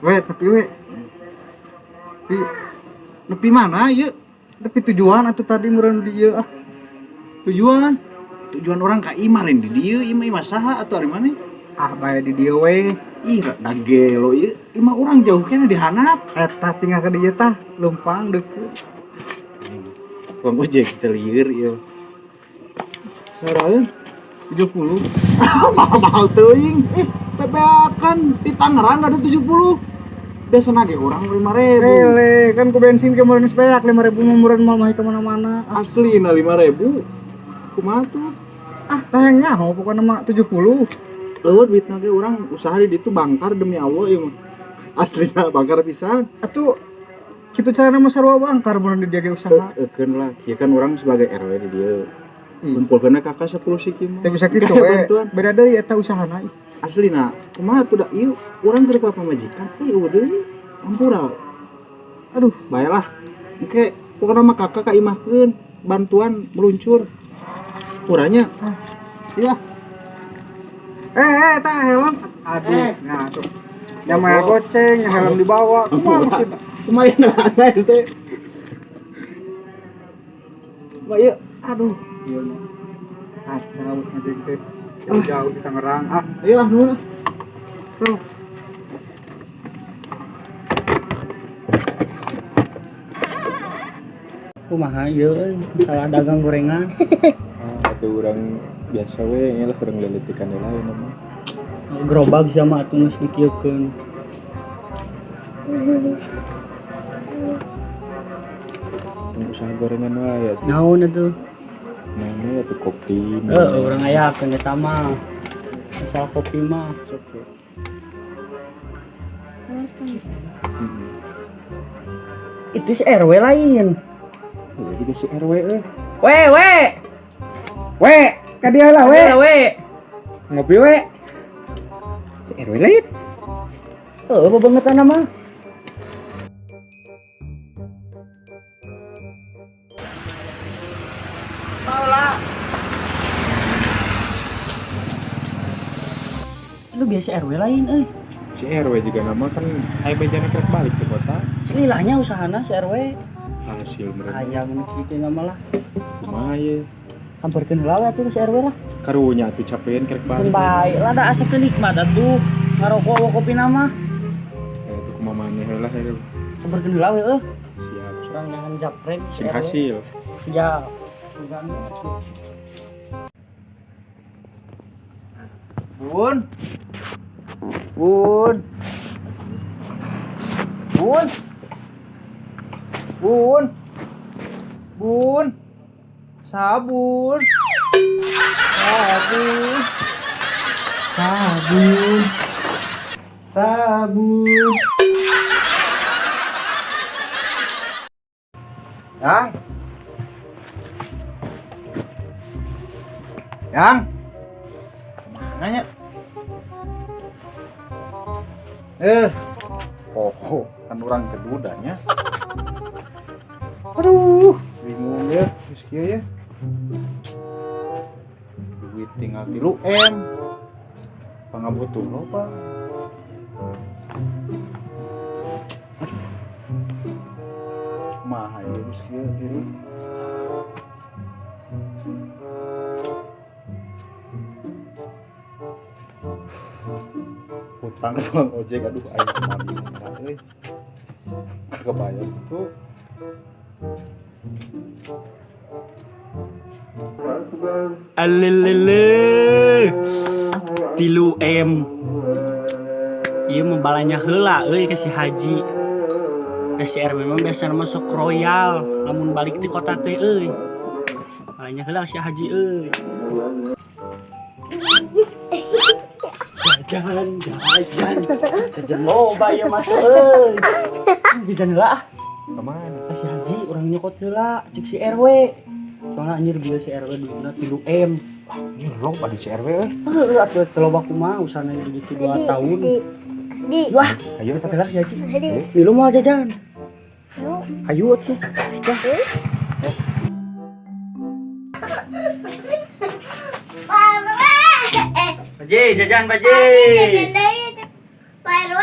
We, tapi we. Tapi Nepi mana ieu? Tapi tujuan atuh tadi meureun di ieu ah. Tujuan? Tujuan orang ka imah lain di dieu, imah imah saha atuh ari maneh? Ah, bae di dieu we. Ih, da gelo ieu. Imah urang jauh keneh di handap. Eta tinggal ka dieu tah, leumpang deukeut. Tukang ojek teh lieur ieu. Saraeun 70. Mahal-mahal teuing. Ih, bebeakan di Tangerang ada 70. Biasana ge urang 5.000. Ele, kan ku bensin ke meureun geus beak 5.000 mah meureun moal mahi ka mana-mana. Ah, Asli na 5.000. Kumaha tuh? Ah, tah nyaho pokona mah 70. Leuweut duitna ge urang usaha di ditu bangkar demi Allah ieu mah. Aslina bangkar pisan. Atuh kitu carana mah sarua bangkar meureun di dieu ge usaha. Eukeun lah, kieu kan urang sebagai RW di dieu. Ih. Kumpulkeun kakak 10 siki mah. Teu bisa kitu Kayak we. bantuan. Beda deui eta usahana ih. Aslina, kumaha tuh da ieu urang keur pamajikan euy eueuh deui. Ampura. Aduh, Bae lah. Engke pokona mah kakak ka imahkeun bantuan meluncur. Kurangnya. Ah. Iya. Eh, tah helm. Aduh, nah tuh. Yang mah goceng, yang helm dibawa. Kumaha maksudna? Lumayan ada sih. Kumaha ieu? Aduh, ieu mah. Kacau ngajeng teh. Jauh-jauh di Tangerang. Ah, Ayo ah nuhun. tuh. Kumaha ieu euy, salah dagang gorengan. Atau orang biasa we nya lah urang leletikan heula ieu mah. Gerobak sama atuh geus dikieukeun. Tong usaha gorengan wae atuh. Naon atuh? Naon we atuh kopi. Heeh, urang ayakeun eta mah. Masalah kopi mah. Sok we. Itu si RW lain. Ya juga si RW euy. We, we. We, ka dieu lah we. We, we. Ngopi we. Si RW lain. Heuh, bebengetan mah. Lu biasa RW lain euy. Si RW juga nama kan aya bejana krek balik ke kota. Selilahnya usahana si RW. Hasil mereka. Hayang nu kitu nama lah. Kumaha ye? Samperkeun heula we atuh si RW lah. Karunya atuh capean krek Keun balik. bae lah da asa teu nikmat atuh. Ngarokok wa kopi nama. Eh atuh kumaha maneh heula heuh. Samperkeun heula we euy. Siap. Urang jangan japret si Sing RW. hasil. Siap. Bun. Bun. Bun. Bun. Bun. Sabun. Sabun. Sabun. Sabun. Yang. Yang. Kemana ya? Oh, kan orang kedudanya. Aduh, bingung ya, geus kieu ya. Duit tinggal 3 M. Pangabutuh loba. Aduh. Kumaha ieu geus kieu hirup. Hutang ke tukang ojek, aduh aing kumaha bingung euy. Kebayang tuh. Alelele. 3 M. Ieu mah balanya heula euy ka si Haji. Ka si RW mah biasana mah sok royal lamun balik ti kota teh euy. Balanya heula ka si Haji euy. Jajan, jajan. Jajan loba ieu mah euy. Jajan heula ah. Kemana? Ka si Haji urang nyokot heula cek si RW. Soalnya anjir bieu si RW duitna 3 M. Anjir loba di si RW euy. Heuh, atuh teu loba kumaha usahana gitu 2 tahun. Di. Wah, Ayo kita heula si Haji. Di. Milu moal jajan. Yuk. Ayo atuh. Wah. Pak RW. Haji, jajan Pak Jajan deui. Pak RW.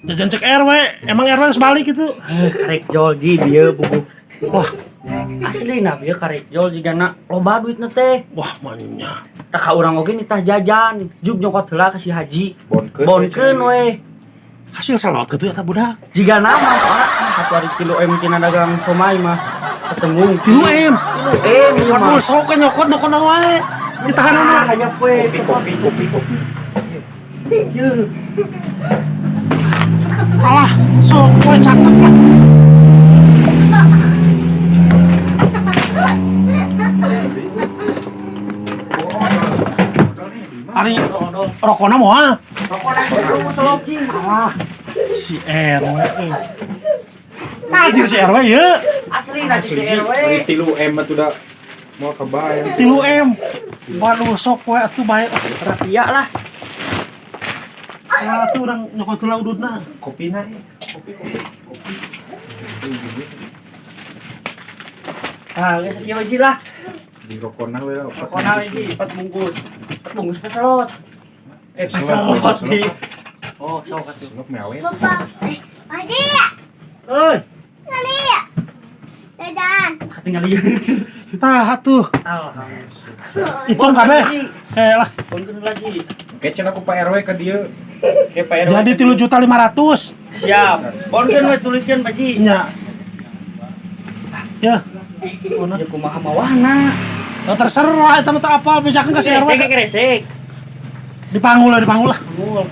Jajan cek RW, emang RW harus balik gitu. Karek jol ji dia bubu. Wah, Asli nah bieu karek jol jigana loba duitna teh. wah manya. Tah ka urang oge nitah jajan. Jug nyokot heula ka si Haji. Bonkeun. Bonkeun we. Hasil salot gitu eta budak. Jigana mah soalna satu hari 3 M tina dagang somai mah. Ketemu 3 M. 3 M ieu mah. Waduh, sok nyokot nyokot wae. Ditahan Ah, hanya kue. Kopi kopi kopi kopi. Yeuh. Alah, sok we catet lah. Ari rokona moal. Rokona kudu selok ji. Alah, si RW. Eh. Anjir si RW ye. Asli nah si RW. Beli 3 M atuh da mau kebayang. 3 M. Waduh, sok we atuh bae. Ratia lah. Lah atuh urang nyokot heula ududna. Kopina ya. Kopi kopi kopi. Ah, geus sakieu ji lah. Di rokona we lah. Rokona we ji, 4 bungkus. 4 bungkus teh selot. Eh, Selot, selot selot. di. Oh, sok atuh. Selok meawe. Bapak, eh, Adi, Euy, kali ya. Dadan. Ketinggalan. tah atuh. Alhamdulillah. Hitung kabeh. Eh lah, Bonkeun lagi. Kecen aku Pak RW ke dia. Oke, Pak RW. jadi 3.500.000. Siap. Bonkeun we tuliskeun Pak Ji. Nya. Ya. Ya kumaha mawana. Oh, terserah eta mah teu apal bejakeun ka si RW. Kresek kresek. Dipanggul lah, dipanggul lah. Panggul.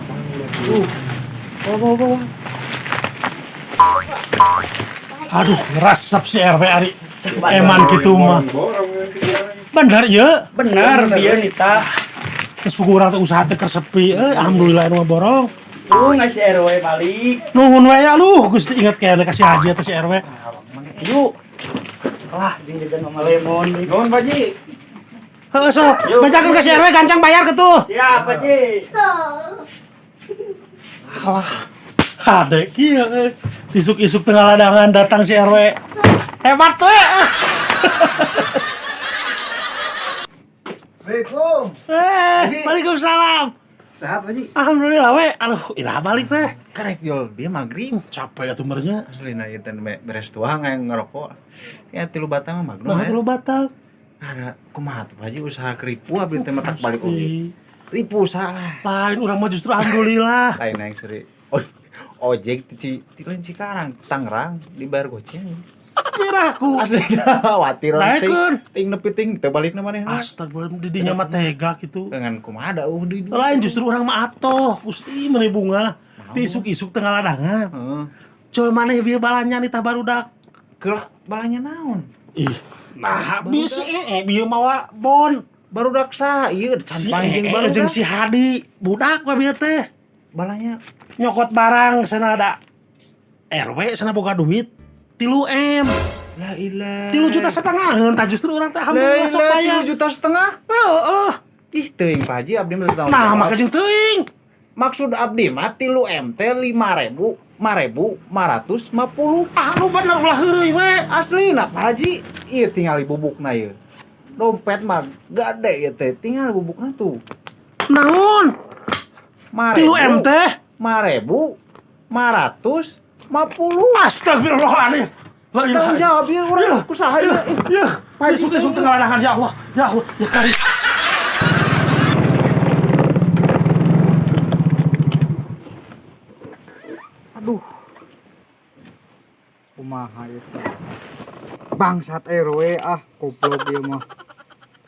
Bawa, bawa, bawa. Aduh, ngerasap si RW ari. Eman gitu mah. Borong Bener ye. Bener bieu nita. Geus puguh urang teh usaha teh keur sepi. Eh, alhamdulillah anu mah borong. Tuh nggak si RW balik. Nuhun we ya lu, Gusti inget kayaknya kasih haji atau si RW. Yuk. Lah, jeung jajan sama lemon. Nuhun Pak Ji. Heeh sok, bejakeun ka si RW gancang bayar ketuh. Siap, Pak Ji. Alah, hade kieu euy. Isuk-isuk tengah ladangan datang si RW. Hebat tuh ya. Assalamualaikum. Eh, waalaikumsalam. Sehat Pak Ji? Alhamdulillah we. Aduh, iraha balik teh. Karek jol dia maghrib. Capek atuh merenya. Asli na ieu teh beres tuang yang ngerokok. Ya 3 batang mah magnum. Nah, ya. 3 batang. Ada kumaha tuh Pak Haji usaha keripu abdi teh matak balik oge. Ih, Ripu usaha lah. lain urang mah justru alhamdulillah. Lain yang seri. Oh, ojek ti ti lain Cikarang, Tangerang dibayar goceng. Piraku. Asli khawatir Naikeun. ting nepi ting teu balikna manehna. Astagfirullah, didinya mah tega gitu. Dengan kumaha da di Lain justru urang mah atoh, Gusti meuni bunga. Ti isuk-isuk tengah ladangan. Heeh. Cul maneh bieu balanya nitah barudak. Kelah balanya naon? Ih, nah bisa bieu mawa bon. Barudak saha ieu can Si panggil ee barudak. jeung si Hadi, budak we bieu teh. Balanya Nyokot barang sana ada RW sana boga duit 3 M. La ilah. 3,5 juta tah justru urang teh La alhamdulillah sok ilah bayar. 3,5 juta. Heeh. Ih teuing Pak Haji abdi mah teu Nah, jawab. maka jeung teuing. Maksud abdi mah 3 M teh 5.000, 5.550. Ah, lu bener ulah heureuy we. Asli nah Pak Haji, ieu tinggal bubukna ieu. Dompet mah gade ieu teh, tinggal bubukna tuh. Naon? 3 M teh? 5.550. Astagfirullahaladzim. La ilaha Tanggung jawab ieu urang ku saha ieu? Ya, Pak Haji, isuk-isuk tengah ladangan ya Allah. Ya Allah, ya kari. Aduh. Kumaha ieu teh. Bangsat RW ah, goblok ieu mah.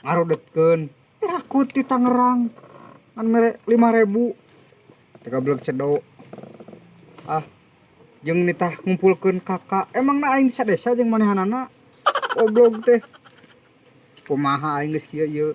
Ngarudetkeun. Aku ti Tangerang. Kan mere 5000. Teh goblok cedo. Ah. Jeung nitah ngumpulkeun kakak. Emang na aing sadesa jeung manehanana. Goblok teh. Kumaha aing geus kieu ieu.